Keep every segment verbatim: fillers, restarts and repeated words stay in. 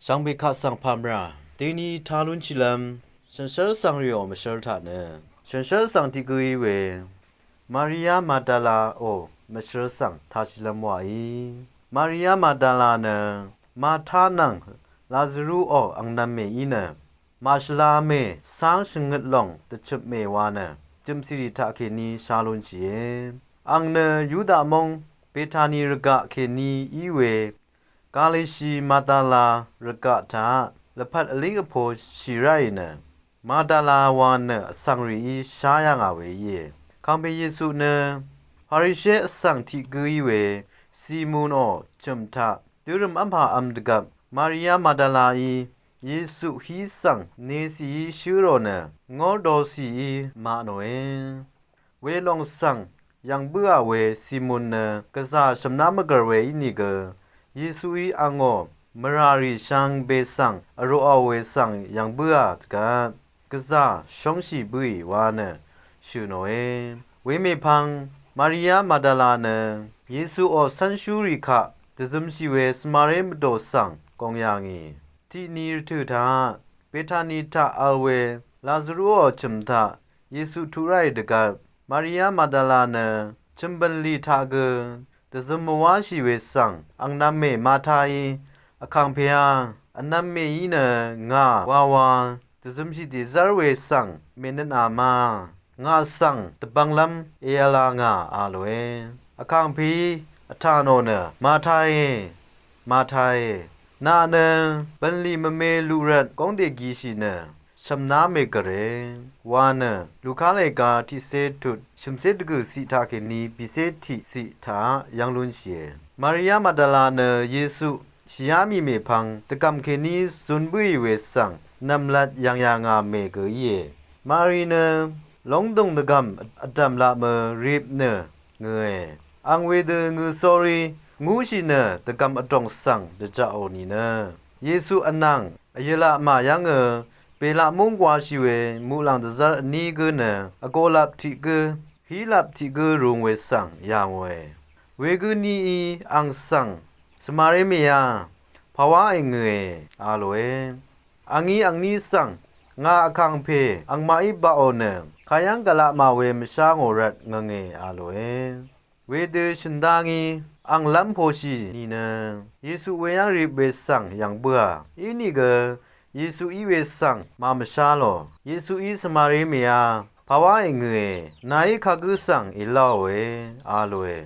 Shvngbe kaq svng pàmvrà deni ta lúnshìlv́m shànshér svng rìò mvshv́l taq nø, shànshér svng tiq gǿí we Maria Magdala ò mvshv́l svng tashìlv́m wàí. Maria Magdala nø Marta nvng Lazaru ò angnv̄m mèí nø màshvla mè cáng shvngøt lòng dvchøp mè wa nø jø̀mcìrì taq kèní shá lúnshìe. Àng nø Yuda móng Betani rvgaq kèní í we Galishi Magdala rvgaq taq lvpat vlíng vpo shì ráì nø Magdala wa nø vsvng rìí shá yà ngà we íe. Kàngpè Yesu nø Parishe vsvng tiq gǿí we Simun ò chø̀m taq dørø̀m v́mpà v̄m dvgvp Maria Magdalaí Yesu hí svng necìí shǿ rò nø ngórdocìí maq nòe. Welòng svng yv̀ng bǿà we Simun nø gvzà shv̀mná mvgv̀r we ínìgø Yesuí àngó mvràrì shvngbe svng vroqò we svng yv̀ng bǿà dvgvp gvzà shóngshì bǿì wa nø shø̀ nòe. Wemèpvng Maria Magdala nø Yesu ò cv́nshúrì kaq dvzømshì we svmaré mvdò svng gong yà ngì. Tiqni rvtø̀ taq Betani taq vl we Lazaru ò chø̀m taq Yesu tuq ráì dvgvp Maria Magdala nø chø̀m bv̀nlì taq gø dvzøm mvwáshì we svng angnv̄m mè Martaí, Vkàngpèá, vnv̄m mèí nø ngà wawa dvzømshì dèzv́r we svng mènøtnà ma, ngà svng dvbvnglv́m èv̄la ngà, a lòe. Vkàngpèí vtà nò nø, Martae, Martae, nà nø bv̀nlì mvme luq rvt góng dègishì nø shv̀mná mègv̀re wa nø Luka lèga tiqcé tut shø̀mcé dvgø̀ ciq taq kèní bìcé tiq ciq taq yv́ng lúnshìe. Maria Magdala nø Yesu shìá mì mèpvng dvgv̀m kèní zun bǿì we svng nv̀mlat yv̀ng yà ngà mè gø íe. Mari nø lóngdùng dvgv̀m vdv̀m laq mø rip nø ngø̀e. Àng wedø ngø̀ sórí ngúshì nø dvgv̀m vdòng svng dvjaqò nìnø Yesu vnvng vyølaq mà yv́ngø bèlaq múng gwashì we muqlàng dvzv́r vní gǿ nø vgolap tiq gǿ hílap tiq gǿ rung we svng yà ngòe. Wegǿ nií àng svng, Svmaré mèá, pàwá èngø̀e, a lòe. Àngí àngní svng, ngà Vkàngpè angmaqí baqò nø kayv́ng gvlaq mà we mvshá ngò rvt ngv̀nge, a lòe. Wedø shø̀n dá ngí àng lv́m poshì nìnø Yesu weyv́ng rip we svng yv̀ng bǿà. Inìgø Yesu í we svng màmvshá lò. Yesuí Svmaré mèá, pàwá èngø̀e, nàí kagǿ svng èláòe, a lòe.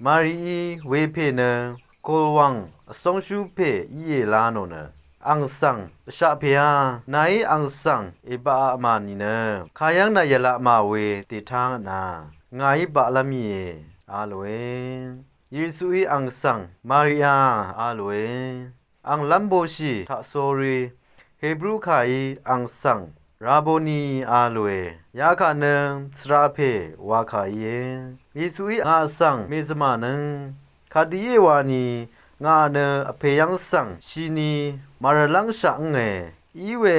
Marií wepè nø kùlwàng vsóngshú pè íe lá nò nø, àng svng, vshaq pèá, nàí àng svng èbaqaq mà nìnø kayv́ng nàyv̀laq mà we dètángvtna ngàí baqlv́m íe, a lòe. Yesuí àng svng, Mariá, a lòe. Àng lv́m boshì taqsórí Hebru kàí àng svng, Raboni, a lòe. Yakà nø svra pè wa kà íe. Yesuí ngà svng mèzvmà nøng, kadø íe wani ngà nø Vpè yv́ng svng shini màrvlv́ngshaq ǿnge. Iwe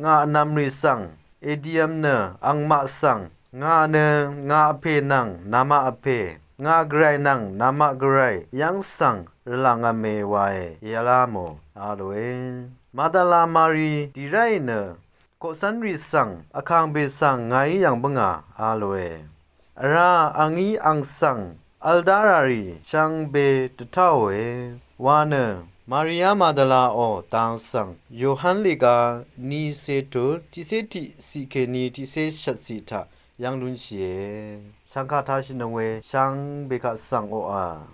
ngà vnv̀mrì svng èdiv̄m nø angmaq svng, ngà nø ngà Vpè nvng namaq Vpè, ngà Gvray nvng namaq Gvray yv́ng svng rvlàngv̄me wae, èvlá mò, a lòe. Magdala Mari dì ráì nø koqcv́nrì svng Vkàngpè svng ngàí yv̀ng bǿngà, a lòe. Vrá àngí àng svng v̄l dá rà rì shvngbe dvtáòe wa nø Maria Magdala ò dang svng Yohan lèga niqcé tut tiqcé tiqciq kèní tiqcé shvtciq taq yv́ng lúnshìe. Shvngkà tashìnøng we shvngbe kaq svng oqà.